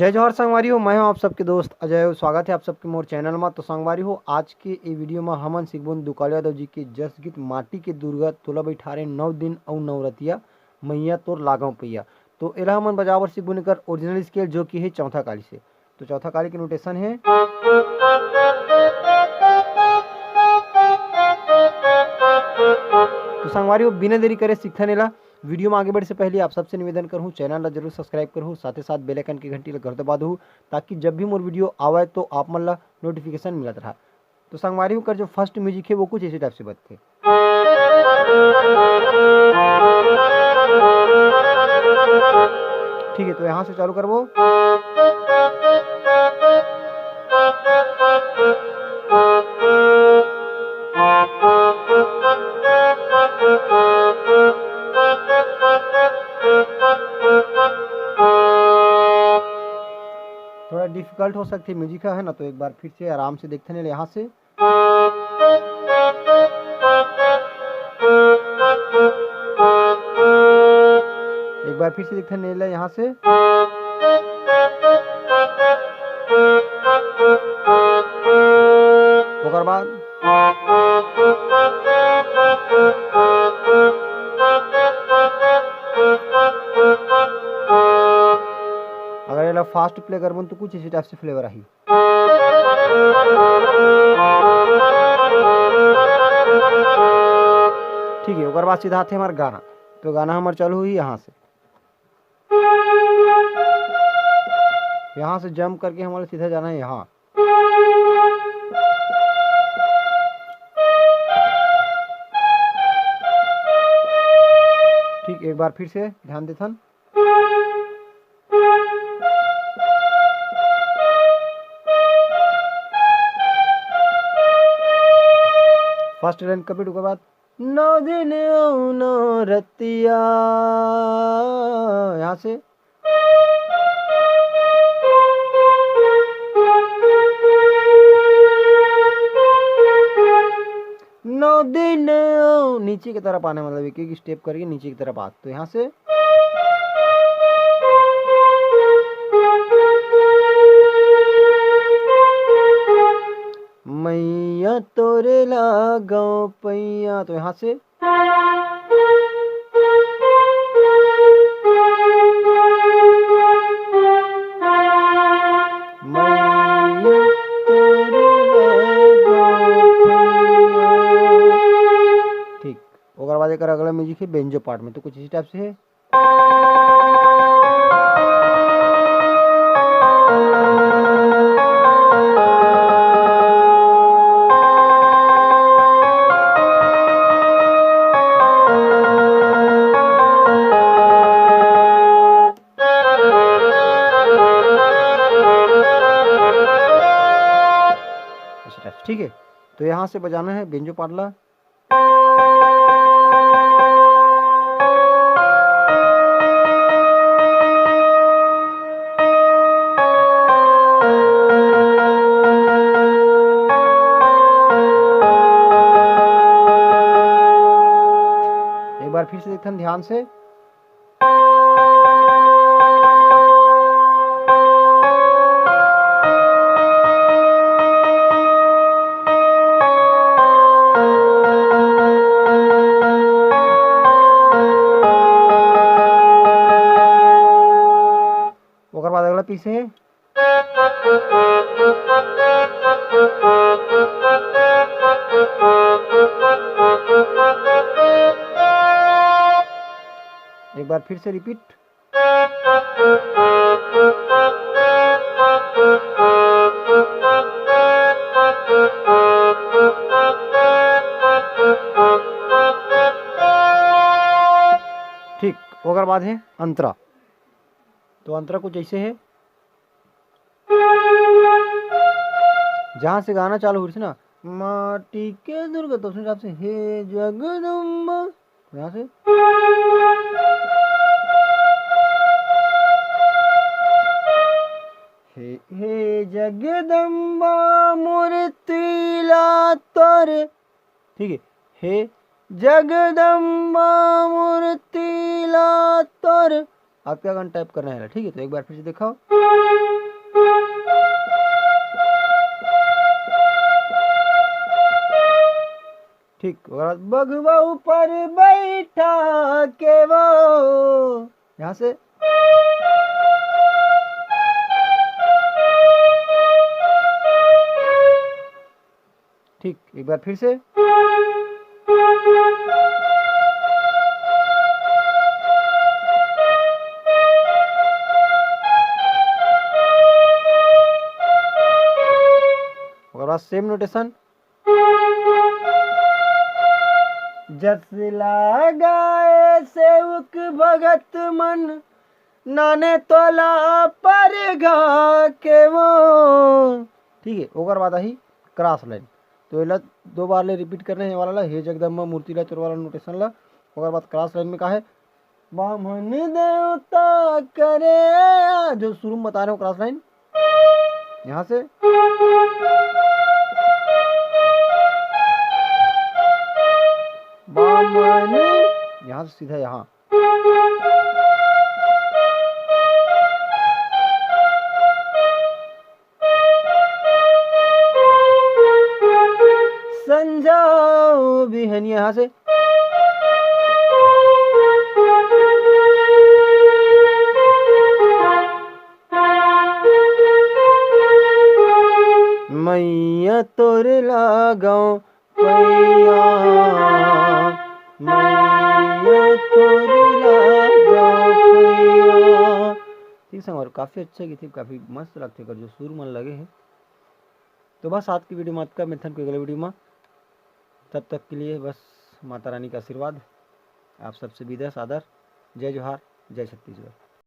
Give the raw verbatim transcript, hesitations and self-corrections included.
जय जोहार संगवारी हो, मैं हूं आप सबके दोस्त अजय। स्वागत है आप सबके मोर चैनल मा। तो संगवारी हो, आज के ये वीडियो मा हमन सिखबोन दुकालू यादव जी के जस गीत माटी के दुर्गा, तोला बैठारे नौ दिन अउ नवरतिया, मैया तोर लागव पैया। तो एला हमन बजाबर सिखबोन एकर ओरिजिनल स्केल, जो कि है चौथा काली से। तो चौथा काली के नोटेशन है। तो संगवारी हो, बिना देरी करे सीखथन एला। वीडियो में आगे बढ़े से पहले आप सबसे निवेदन करहूँ, चैनल ला जरूर सब्सक्राइब करहू, साथे साथ बेल आइकन की घंटी ला कर दबा दहू, ताकि जब भी मोर वीडियो आवय तो आप मन ला नोटिफिकेशन मिलत रहा। तो संगवारी हो, कर जो फर्स्ट म्यूजिक है वो कुछ इसी टाइप से बजथे। ठीक है, तो यहाँ से चालू करबो। थोड़ा डिफिकल्ट हो सकती है म्यूजिक है ना, तो एक बार फिर से आराम से देखते हैं यहाँ से। एक बार फिर से देखते हैं नेला यहाँ से। ओकर बाद अगर एला फास्ट प्ले करबो तो कुछ इसी टाइप से फ्लेवर आही। ठीक है, ओकर बाद सीधा आथे हमार गाना। तो गाना हमार चालू हुई यहाँ से, यहाँ से जंप करके हमारे सीधा जाना है यहाँ। ठीक, एक बार फिर से ध्यान देथन। फर्स्ट लाइन कंप्लीट के बाद नौ दिन अउ नौ रतिया, यहाँ से नौ दिन अउ नीचे की तरफ आने, मतलब एक एक स्टेप करके नीचे की तरफ आ। तो यहाँ से मैया तोरे लागव पैया, तो यहाँ से मैया तोरे लागव पैया। ठीक, ओकर बाद एकर अगला म्यूजिक है बेंजो पार्ट में, तो कुछ इसी टाइप से है। ठीक है, तो यहाँ से बजाना है बेंजो पार्ट ला। एक बार फिर से देखथन ध्यान से। ओकर बाद अगला पीस है। एक बार फिर से रिपीट। ठीक, ओकर बाद है अंतरा। तो अंतरा कुछ ऐसे है, जहाँ से गाना चालू हो रही थी ना, माटी के दुर्गा, तो उसमें हिसाब से हे जगदम्बा, यहाँ से हे, हे जगदम्बा मूर्ति ला तोर, ठीक है, हे जगदम्बा मूर्ति ला तोर अतका कन टाइप करना है, ठीक है। तो एक बार फिर से देखो, ठीक, ओकर बाद बघवा ऊपर बैठा के वो, यहाँ से, ठीक, एक बार फिर से। ओकर बाद सेम नोटेशन। जस लागे सेवक भगत मन, नाने तोला परघा के वो। ठीक है, ओकर बाद आही क्रॉस लाइन। तो एला दो बार ले रिपीट करना है, ये वाला ला, हे जगदम्बा मूर्ति ला तोर वाला नोटेशन ला। ओकर बाद क्रॉस लाइन में का है, बामन देवता करे, जो शुरू में बता रहे हो क्रॉस लाइन, यहाँ से, बामन, यहाँ से सीधा यहाँ। संझा बिहनिया, यहाँ से। मैया तोर लागों पैया, मैया तोर लागों पैया। ठीक संगवारी, काफ़ी अच्छा गीत हे, काफ़ी मस्त लगथे एकर जो सुर मन लगे हे। तो बस आज की वीडियो में अतका, मिलथन कोई अगले वीडियो में। तब तक के लिए बस माता रानी का आशीर्वाद, आप सबसे विदा, सादर, जय जोहार, जय छत्तीसगढ़।